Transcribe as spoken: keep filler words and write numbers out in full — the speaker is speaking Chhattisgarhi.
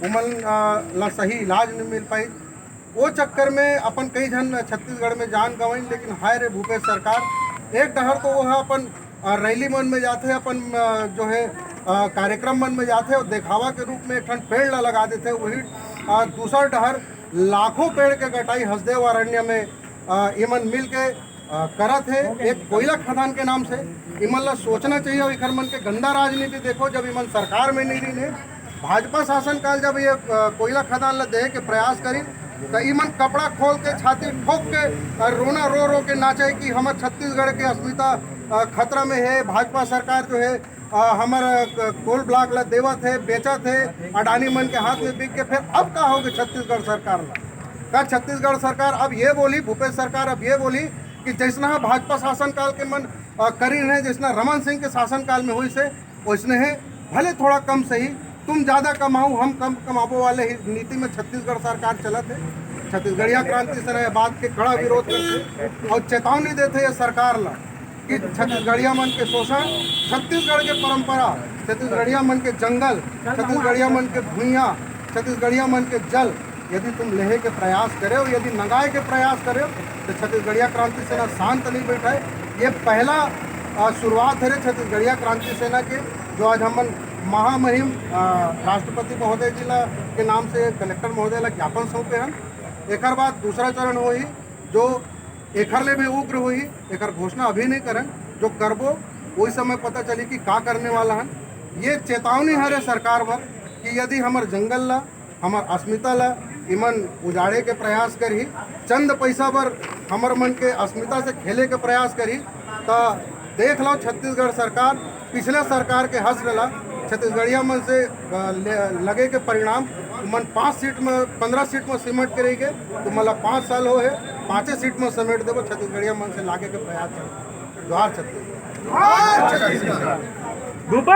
ओमन अ, ला सही इलाज नहीं मिल पाई। वो चक्कर में अपन कई झन छत्तीसगढ़ में जान गंवाइन, लेकिन हाय रे भूपेश सरकार, एक डहर तो वो ह अपन अ, रैली मन में जाथे, अपन अ, जो है अ, कार्यक्रम मन में जाथे और देखावा के रूप में एक ठन पेड़ ला लगा देथे, वही अ, दूसर डहर लाखों पेड़ के कटाई हसदेव अरण्य में अ, इमन मिल के अ, करत हे एक कोयला खदान के नाम से। इमन ला सोचना चाहिए और इखर मन के गंदा राजनीति देखो, जब इमन सरकार में नहीं रहिन हे, भाजपा शासनकाल जब ये अ, कोयला खदान ला देहे के प्रयास करिन, तो इमन कपड़ा खोल के, छाती ठोक के और रोना रो रो के नाचे कि हमर छत्तीसगढ़ के अस्मिता अ, खतरा में है, भाजपा सरकार जो है अ, हमर अ, कोल ब्लॉक ला देवत है, बेचत है अडानी मन के हाथ में बिक के। फिर अब का होगे छत्तीसगढ़ सरकार ला? का छत्तीसगढ़ सरकार अब ये बोली, भूपेश सरकार अब ये बोली कि जैसना भाजपा शासनकाल के मन अ, करिन हे, जैसना रमन सिंह के शासनकाल में होइस हे, वैसने हे, भले थोड़ा कम सही, तुम ज्यादा कमाओ, हम कम कमाबो वाले ही नीति में छत्तीसगढ़ सरकार चलत हे। छत्तीसगढ़िया क्रांति सेना ये बात के कड़ा विरोध करथे और चेतावनी देथे ये सरकार ला कि छत्तीसगढ़िया मन के शोषण, छत्तीसगढ़ के परंपरा, छत्तीसगढ़िया मन के जंगल, छत्तीसगढ़िया मन के भुइयां, छत्तीसगढ़िया मन के जल यदि तुम लेहे के प्रयास करे हो, यदि नंगाए के प्रयास करे हो, तो छत्तीसगढ़िया क्रांति सेना शांत नहीं बैठा है। ये पहला अ, शुरुआत हरे छत्तीसगढ़िया क्रांति सेना के, जो आज हमन महामहिम अ, राष्ट्रपति महोदय जी ला के नाम से कलेक्टर महोदय ला ज्ञापन सौंपे हन। एकर बाद दूसरा चरण होही, जो एकर ले भी उग्र होही। एकर घोषणा अभी नहीं करन, जो करबो वही समय पता चली कि का करने वाला हन। ये चेतावनी हरे सरकार बर कि यदि हमर जंगल ला, हमर अस्मिता ला इमन उजाड़े के प्रयास करही, चंद पैसा बर हमर मन के अस्मिता से खेले के प्रयास करही, त देख लो छत्तीसगढ़ सरकार, पिछले सरकार के हश्र ला छत्तीसगढ़िया मन से अ, ले- लगे के परिणाम। मन पाँच सीट में, पन्द्रह सीट में सिमट के रह गए, तो मतलब पाँच साल हो है, पाँचे सीट में समेट देबो, छत्तीसगढ़िया मन से लागे के प्रयास चल। जोहार छत्तीसगढ़। जोहार छत्तीसगढ़। भूपेश